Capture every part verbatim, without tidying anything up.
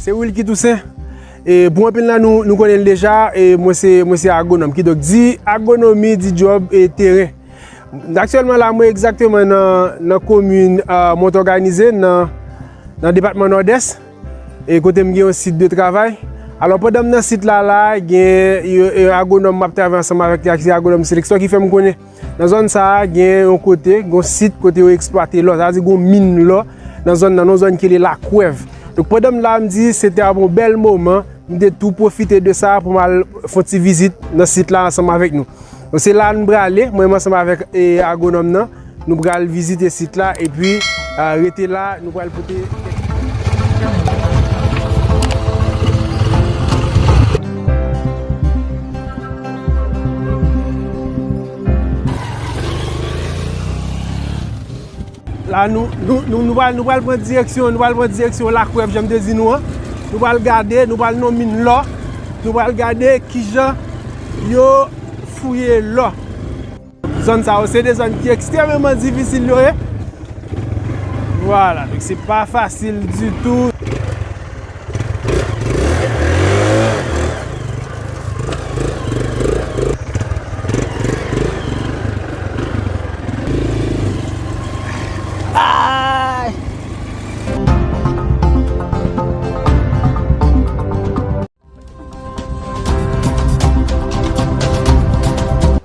Se Wilky Toussaint. E pou anpil nan nou, nou konnen l deja, e mwen se, mwen se agwonòm. Kidonk, di agwonomi, di djòb, e teren. Aktyèlman la, mwen egzakteman nan, nan komin, ah, Mont Organisé, nan, nan depatman Nòdès, e kote m gen yon sit de travay. Alò, pandan m nan sit la, la, gen, e, e, agwonòm m ap travay ansanm avèk li, ki se agwonòm Selexor, ki fè m konnen nan zòn sa a, gen yon kote, gen yon sit kote yo eksplwate lò, sa vle di gen yon min lò nan zòn nan, nan yon zòn ki rele Lakwèv. Donk, pandan m la, m di se te ap yon bèl moman, m te tou pwofite de sa pou m al fè yon ti vizit nan sit la ansanm avèk nou. Donk, se la nou prale, mwen menm ansanm avèk, e, agwonòm nan, nou pral vizite sit la, epi, a, rete la, nou pral pote kèk La, nou, nou, nou, nou pral, nou pral pran direksyon, nou pral pran direksyon Lakwèv, jan m te di nou an. Nou pral gade, nou pral nan min lò, nou pral gade kijan yo fouye lò. Zòn sa yo, se de zòn ki ekstrèmeman difisil yo ye. Vwala, donk se pa fasil ditou. Ay!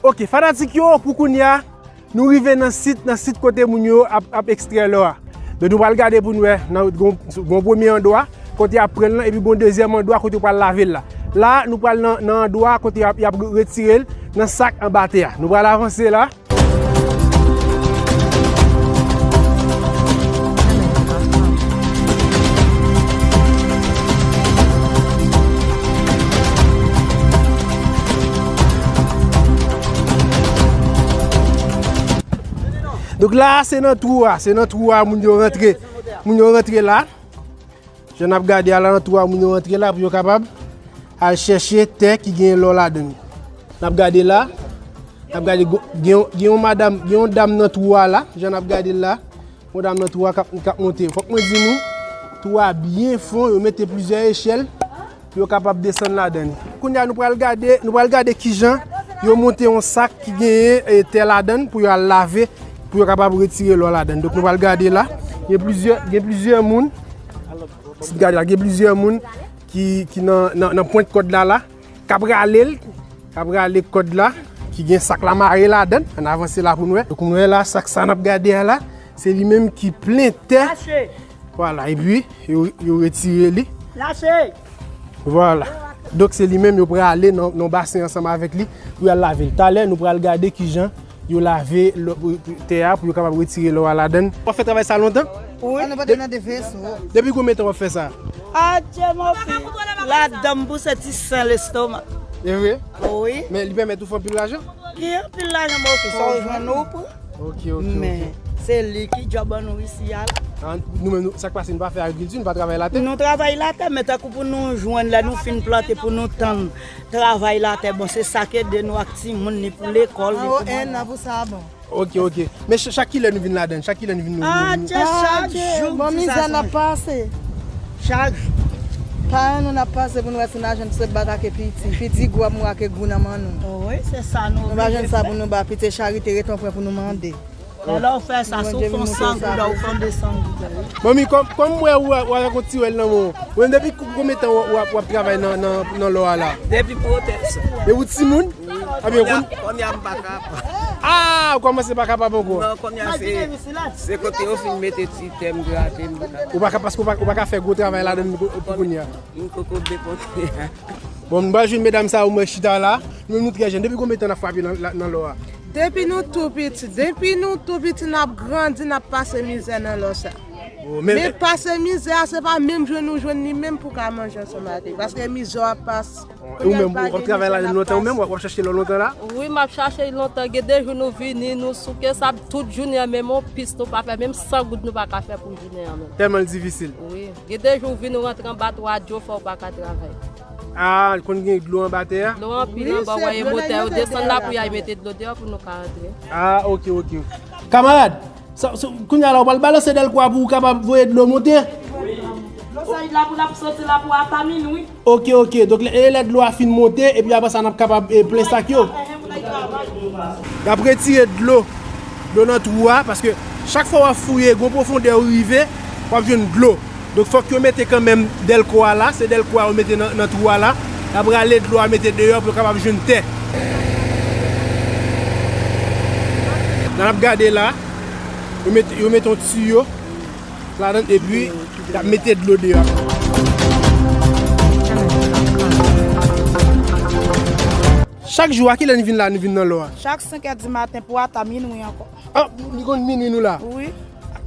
Ok, fanatik yo, pou kounye a, nou rive nan sit, nan sit kote moun yo ap, ap ekstrè lò a. Donk, nou pral gade pou n wè, nan, gon, gon premye andwa, kote y ap pran l lan, epi gon dezyèm andwa, kote yo pral lave l la. La, nou pral nan, nan andwa kote y ap, y ap retire l nan sak anba tè a. Nou pral avanse la. Donk la, se nan twou a, se nan twou a moun yo rantre. Moun yo rantre la. Jan n ap gade a la nan twou a moun yo rantre la pou yo kapab al chèche tè ki gen lò ladan l. N ap gade la, n ap gade go- gen yon, gen yon madam, gen yon dam nan twou a la, jan n ap gade l la, yon dam nan twou a k ap, k ap monte. Fòk mwen di nou, twou a byen fon, yo mete plizyè echèl pou yo kapab desann ladan l. Kounye a nou pral gade, nou pral gade kijan yo monte yon sak ki genyen, e, tè ladan l pou yo al lave, pou yo kapab retire lò ladan l. Donk nou pral gade la, gen plizyè, gen plizyè moun. Si n gade la, gen plizyè moun ki, ki nan, nan, nan pwent kòd la, la, k ap rale l, k ap rale kòd la, ki gen sak la mare ladan l. Ann avanse la pou n wè. Donk, nou wè la, sak sa n ap gade a la, se li menm ki plen tè. Vwala, epi, yo, yo retire li. Vwala. Donk, se li menm yo prale nan, nan basen ansanm avèk li pou y al lave l. Talè, nou pral gade kijan yo lave lò- tè a pou yo kapab retire lò a ladan l. W ap fè travay sa lontan? Wi. An nou pote nan de veso. Depi konbyen tan w ap fè sa? Adje, mon fi. Ladan m pouse ti sen lestomak. E vre? Wi. Men li pèmèt ou fè anpil lajan? Ki anpil lajan, mon fi? Sa w jwenn ou pran. Ok, ok, ok. Men, se li ki djòb an nou isi a la. Ah, nou menm, nou, sa k pase, nou pa fè agrikilti, nou pa travay latè? Nou travay latè, men tankou pou nou jwenn lè nou fin plante, pou nou tann travay latè, bon, se sa k ede nou ak timoun, ni pou lekòl, ni pou mwen. An, pou sa, bon. Ok, ok. Men ch- chak kilè nou vin ladan l? Chak kilè nou vin nou, nou, nou- Adje, chak jou, bon, ti mizè n ap pase. Chak jou. Paran nou n ap pase pou nou wè si n a jwenn se bat ake piti. Piti gou ap mouri ake gou nan men nou. Wi, se sa nou oblije fè. Nou pa jwenn sa pou nou ba piti, charite ret on pwen pou nou mande. Lè w fè sa, si w fè yon san goud, ou fè yon de san goud. Manmi, kòm, kòm m wè ou, ou avèk yon ti wèl nan men w, ou menm depi konbyen tan w, w ap, w ap travay nan, nan, nan lò a la? Depi pwotèj. Depi w timoun? Ebyen, kounye a, kounye a m pa kapab. Ah, ou kòmanse pa kapab ankò? Non, kounye a se, se kote yo fin mete ti tè m grate m pa kapab. Ou pa ka, paske ou pa, ou pa ka fè gwo travay ladan l pou kounye a. M poko dekontre. Bon, m pral jwenn medam sa yo, mwen chita la. Nou menm nou trè jèn. Depi konbyen tan n ap frape nan, la- nan lò a? Depi nou tou piti. Depi nou tou piti, n ap grandi, n ap pase mizè nan lò sa. Oh, men, men pase mizè a, se pa menm jwenn ou jwenn li menm pou w ka manje ansanm ak li. Paske mizè w ap pase. E ou menm, w ap travay la lontan, ou menm, w ap, w ap chache lò lontan la? Wi, m ap chache l lontan. Gen de jou nou vini, nou souke sab tout jounen an, menm yon pis nou pa fè, menm san goud nou pa ka fè pou jounen an menm. Tèlman l difisil. Wi. Gen de jou w vin ou rantre anba twa djo fè w pa ka travay. Ah, konn gen dlo anba tè a? Dlo anpil anba, w wè motè yo desann la pou y al mete dlo deyò pou nou ka rantre. Ah, ok, ok. Kamarad, sa, sa, kounye a la, w pral balanse dèlkwa pou w kapab voye dlo monte? Sa la pou l ap soti la pou ata minwi. Ok, ok. Donk, lè, lè dlo a fin monte, epi apre sa, n ap kapab, e, plen sak yo. N ap retire dlo, dlo nan twou a, paske chak fwa w ap fouye, gon pwofondè ou rive, w ap jwenn dlo. Donk, fòk yo mete kanmenm dèlko a la, se dèlko a yo mete nan, nan twou a la. Y ap rale dlo a mete deyò pou yo kapab jwenn tè. Nan ap gade la, yo mete, yo mete yon tiyo ladan, epi y ap mete dlo deyò. Chak jou, a kilè nou vin la, nou vin nan lò a? Chak senk è di maten pou ata minwi ankò. Ah, li konn minwi nou la? Wi.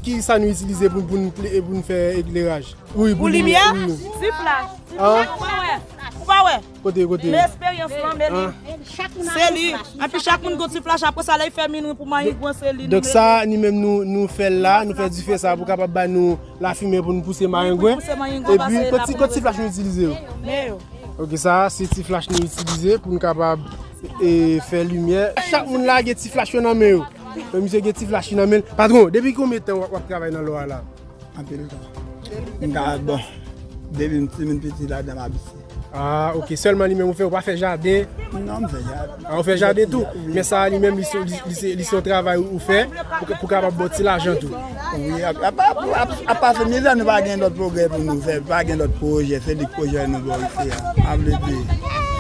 Ki sa nou itilize pou, pou n ple-, pou n fè ekleraj? Wi, pou limyè? Wi. Ti flach. Ah. Ou pa wè? Ou pa wè? Kote, kote? Men esperyans lan, men li. Ah. Se li. Epi chak moun gon ti flach. Apre sa, lè l fè minwi pou mayengwen, se li. Donk sa, ni menm nou, nou fè l la, nou fè dife sa pou kapab ba nou lafimen pou nou pouse mayengwen. Pou pouse mayengwen. Epi, kot ti, kot ti flach nou itilize yo? Men yo. Ok, sa, se ti flach nou itilize pou nou kapab, e, fè limyè. Chak moun la gen ti flach yo nan men yo. Men misye gen ti flach li nan men l. Patwon, depi konbyen tan w ap, w ap travay nan lò a la? Anpil tan. M ka, bon, depi m timoun piti ladan m abite. Ah, ok. Sèlman li menm ou fè, ou pa fè jaden? Non, m fè jaden. Ah, ou fè jaden tou? Wi. Men sa a li menm, li se, li, li se, li se yon travay ou fè pou, pou kapab ba w ti lajan tou? Wi, apa, apa, apa, apa se mizè, nou pa gen lòt pwogrè pou nou fè, pa gen lòt pwojè, se li k pwojè nou ba w isi a. Sa vle di,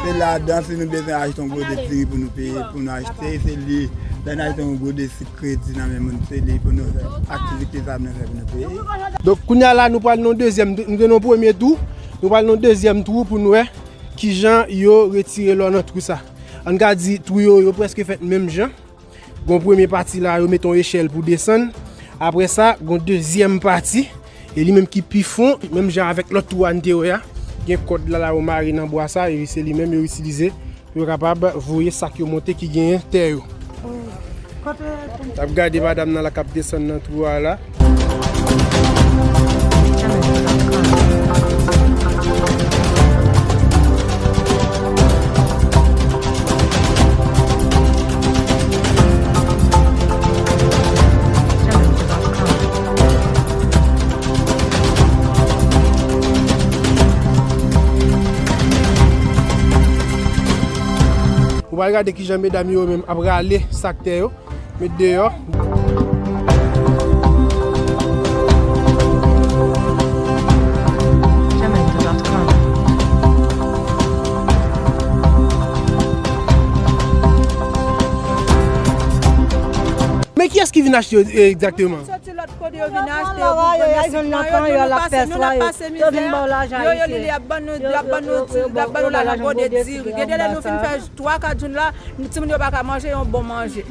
se ladan, si nou bezwen achte yon gode diri pou nou peye, pou nou achte, se li, lè n achte yon gode kredi nan men moun, se li pou nou fè aktivite sa nou fè pou nou peye. Donk, kounye a la, nou pral nan dezyèm, nou te nan premye twou, nou pral nan dezyèm twou pou nou wè kijan yo retire lò nan twou sa. Ann ka di, twou yo, yo prèske fèt menm jan. Gon premye pati la, yo mete yon echèl pou desann. Apre sa, gon dezyèm pati, e li menm ki pi fon, menm jan avèk lòt twou a n te wè a. Gen kòd la, la yo mare nan bwa sa, e se li menm yo itilize. Pou yo kapab voye sak yo monte ki genyen tè yo. N ap gade madanm nan la k ap desann nan twou a la. Ou pral gade kijan medam yo menm ap rale sak tè yo, met deyò. Men kiyès ki vin achte yo, e, egzakteman? Soti lòt kote yo vin achte yo pou pran nan sit lan yo, nou, nou pase, nou n ap pase mizè. Yo, yo, li, li ap ban nou, li ap ban nou, li ap ban nou lajan gode diri. Gen de lè nou fin fè twa, kat jou la, timoun yo pa ka manje yon bon manje.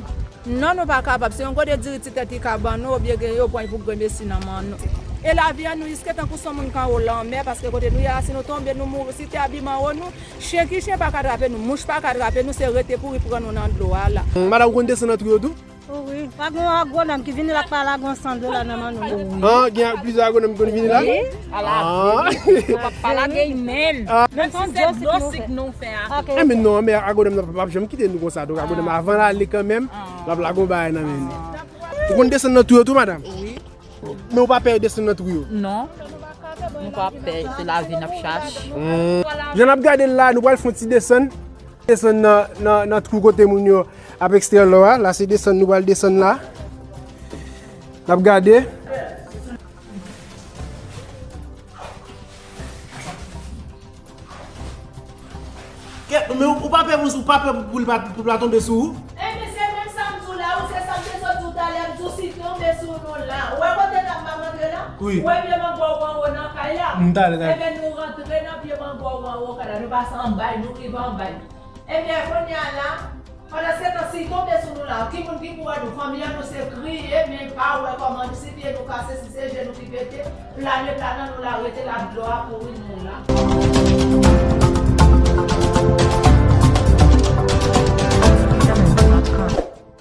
Non, nou pa kapab. Se yon gode diri ti tèt ki ka ban nou, oubyen gen yo pran pou grenmesi nan men nou. E lavi an nou riske tankou se yon moun k anwo lanmè, paske kote nou ye a, si nou tonbe, nou mouri. Si te abiman wo nou, chen ki chen pa ka trape nou, mouch pa ka trape nou, se rete pouri pran nou nan dlo a la. Madanm, ou konn desann nan twou yo tou? Wi, pa gen yon agwonòm ki vini la k pa lage yon san dola nan men nou, non? Ah, gen plizyè agwonòm ki konn vini la? Wi. Ala, ah, wi. Yo p ap pa lage men. Ah. Men se dlo sik nou fè a. Ok. Eh, men non, men agwonòm nan p ap janm kite nou konsa. Donk, agwonòm, ah, avan l ale kanmenm, l ap lage yon bagay nan men nou. Ou konn desann nan twou yo tou, madanm? Wi. Men ou pa pè desann nan twou yo? Non. Nou pa pè, se lavi n ap chache. Hmm. Jan n ap gade l la, nou pral fè yon ti desann. Desann nan, nan, nan twou kote moun yo ap ekstrè lò a. La se desann nou pral desann la. N ap gade. Kèt, men ou, ou pa pè pou, ou pa pè pou, pou l pa, pou l pa tonbe sou ou? Ebyen, se menm sa m di w la, wi, se sa m te sot di w talè, m di w si tonbe sou nou la. Ou wè kote dam m ap antre la? Wi. Ou wè pye mango w anwo nan kay la? M talè, talè. Ebyen, nou rantre nan pye mango w anwo kay la, nou pase anba l, nou rive anba l. Ebyen, kounye a la, pandan se tan, si l tonbe sou nou la, ki moun ki pou wè nou? Fanmi an nou se kriye, men pa wè kòman nou, si pye nou kase, si se je nou ki pete, plane, plane, nou la rete la, dlo a kouri nou la.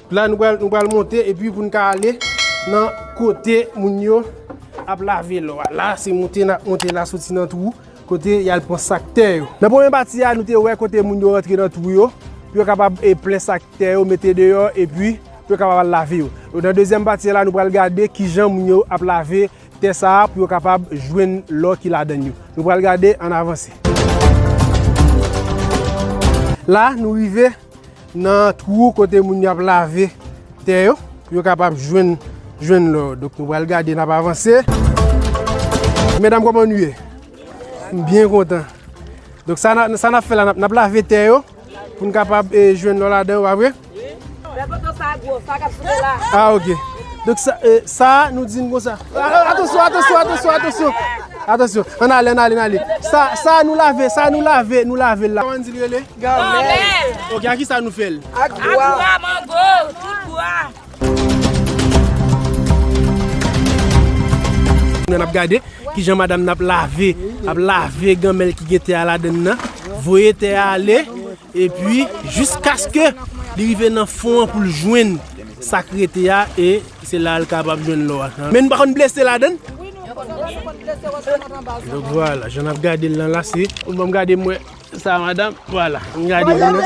La, nou pral, nou pral monte, epi pou n ka ale nan kote moun yo ap lave lò a. La, se monte n ap monte la, soti nan twou. Kote y al pran sak tè yo. Nan premye pati a, nou te wè kote moun yo rantre nan twou yo, pou yo kapab, e, plen sak tè yo, mete deyò, epi pou yo kapab al lave yo. Donk, nan dezyèm pati a la, nou pral gade kijan moun yo ap lave tè sa a pou yo kapab jwenn lò ki ladan l yo. Nou pral gade, ann avanse. La, nou rive nan twou kote moun yo ap lave tè yo, pou yo kapab jwenn, jwenn lò. Donk, nou pral gade, n ap avanse. Medam, kòman nou ye? M byen kontan. Donk, sa n a, sa n ap fè la, n ap, n ap lave tè yo pou n kapab, eh, jwenn lò ladan yo, pa vre? Lè poto sa gwo, sa k ap soule la. Ah, ok. Donk, sa, eh, sa, nou di n konsa. Ah, atansyon, atansyon, atansyon, atansyon. Atansyon. Ann ale, ann ale, ann ale. Sa, sa, nou lave, sa, nou lave, nou lave l la. Kòman n di l rele? Ganmèl. Ok, a ki sa nou fè l? Ak bwa. Ak bwa, mango, tout bwa. N ap gade kijan madanm nan ap lave, ap lave ganmèl ki gen tè a ladan l nan, voye tè a ale, epi jiskaske li rive nan fon an pou l jwenn sa k rete a, e se la l kapab jwenn lò a. Men nou pa konn blese ladan l. Donk, vwala, jan n ap gade l lan la, se, bon, ban m gade m wè. Sa, madanm, vwala. M gade pou nou.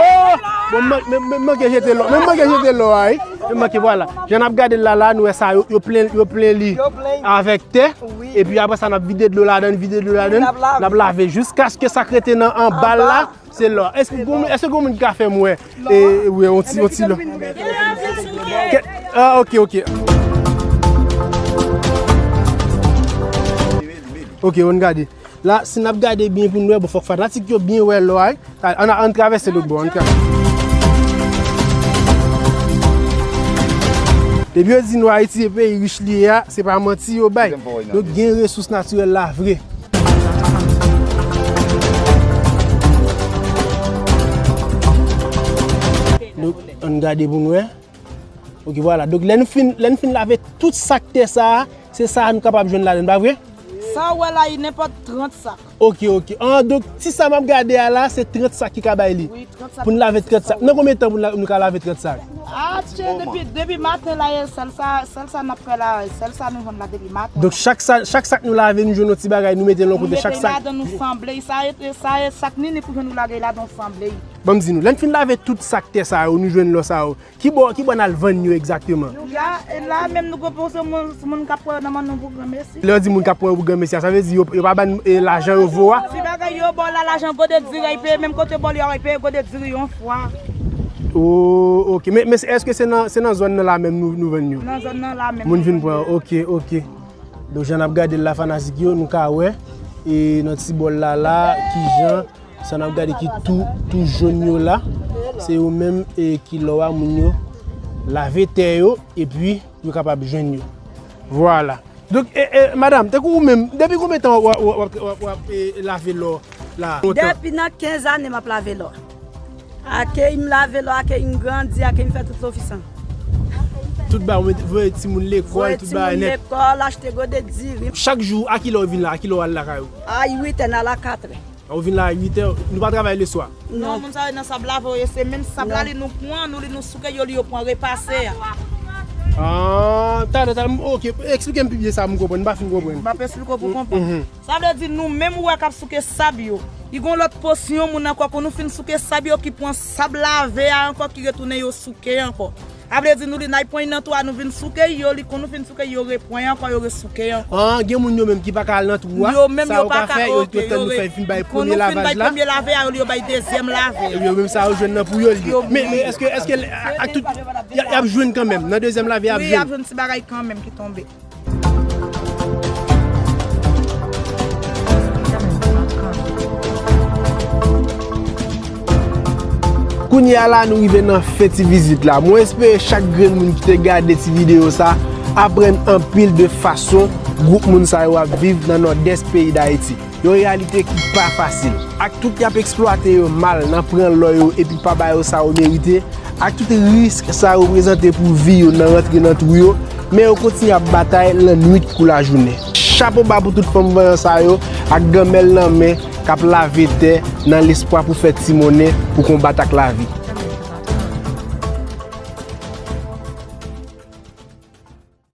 Oh! Bon, m, m, m, m manke jete lò. Men m manke jete lò a, wi. Men m manke, vwala. Jan n ap gade l la, la, nou wè sa, yo, yo plen, yo plen li avèk tè. Epi apre sa, n ap vide dlo ladan, vide dlo ladan. N ap lave jiskaske sa k rete nan anba l la, se lò. Èske gon, èske gon moun ki ka fè m wè? E, wi, on ti, on ti lò. Ke, ah, ok, ok. Ok, ann gade. La, si n ap gade byen pou n wè, bon, fòk fanatik yo byen wè lò a, wi. Ann, ann travèse lòt bò, ann travèse. Depi yo di nou Ayiti se peyi rich li ye a, se pa manti yo bay. Donk, gen resous natirèl la vre. Donk, ann gade pou n wè. Ok, vwala. Donk, lè nou fin, lè nou fin lave tout sak tè sa a, se sa a nou kapab jwenn ladan, pa vre? Sa w wè la, i nenpòt trant sak. Ok, ok. Ah, donk, ti sa m ap gade a la, se trant sak ki ka bay li. Wi, trant sak. Pou n lave trant sak. Nan konbyen tan pou n la-, nou ka lave trant sak? Ah, tchè, depi, depi maten la, e sèl sa, sèl sa n ap fè la, sèl sa nou vann la depi maten. Donk, chak sa, chak sak nou lave, nou jwenn yon ti bagay, nou mete l yon kote, chak sak. Nou mete ladan, nou sanble, sa e, sa e sak ni ni pou jwenn nou lage ladan, nou sanble. Ban m di nou, lè n fin lave tout sak tè sa yo, nou jwenn lò sa yo, ki bò, ki bò n al vann yo egzakteman? Ya, e la menm nou gen pwoze moun, moun k ap pran nan men nou pou granmesi. Lè yo di moun k ap pran yo pou granmesi a, sa vle di yo, yo pa ban, e, lajan yo vo a? Ti bagay yo ba w la, lajan gode diri, y peye menm kote ba w li a, y peye gode diri yon fwa. Oh, ok. Men, men èske se nan, se nan zòn nan la menm nou, nou vann yo? Nan zòn nan la menm. Moun vin pran, ok, ok. Donk, jan n ap gade l la, fanatik yo, nou ka wè, e, nan ti bòl la, la, kijan sa n ap gade ki tou, tou jòn yo la, se yo menm, e, ki lò a moun yo lave tè yo, epi yo kapab jwenn yo. Vwala. Donk, e, e, madanm, tankou ou menm, depi konbyen tan w ap, w ap, w ap, w ap, w ap, e, lave lò la? Lontan. Depi nan kenz ane m ap lave lò. Akeyi m lave lò, akeyi m grandi, akeyi m fè tout ofis lan. Tout bagay, ou mete, voye timoun lekòl, tout bagay nèt. Voye timoun lekòl, achte gode diri. Chak jou, a kilè w vin la? A kilè w al lakay ou? A uit è, n al a katrè. Ou vin la a uit è, nou pa travay leswa? Non. Non, moun sa yo nan sab lave yo ye, se menm sab la li nou pran, nou li nou souke yo, li yo pran repase a. Ah, talè, talè, ok, eksplike m pi byen sa, m konprann, m pa fin konprann. M ap eksplike w pou w konprann. Mhm. Sa vle di nou menm ou wè k ap souke sab yo. Li gon lòt pòsyon moun ankò, kon nou fin souke sab yo ki pran sab lave a ankò ki retounen yo souke ankò. Sa vle di nou li n al pran nan twou a, nou vin souke yo, li kon nou fin souke yo repran ankò, yo resouke ankò. Ah, gen moun yo menm ki pa ka al nan twou a. Yo menm yo pa ka, ok, yo re-, yo tann nou fè fin bay premye lavaj la. Premye lave a, yo, yo bay dezyèm lave. Yo menm sa yo jwenn nan pou yo li. Men, men èske, èske ak tout, y a, y ap jwenn kanmenm, nan dezyèm lave y ap jwenn? Wi, y ap jwenn ti bagay kanmenm ki tonbe. Kounye a la, nou rive nan fen ti vizit la. Mwen espere chak grenn moun ki te gade ti videyo sa aprann anpil de fason gwoup moun sa yo ap viv nan Nòdès peyi Dayiti. Yon reyalite ki pa fasil. Ak tout y ap eksplwate yo mal nan pran lò yo epi pa ba yo sa yo merite, ak tout risk sa reprezante pou vi yo nan rantre nan twou yo, men yo kontinye ap batay lannwit kou lajounen. Chapo ba pou tout fanm vanyan sa yo ak ganmèl nan men k ap lave tè nan lespwa pou fè ti monnen pou konbat ak lavi.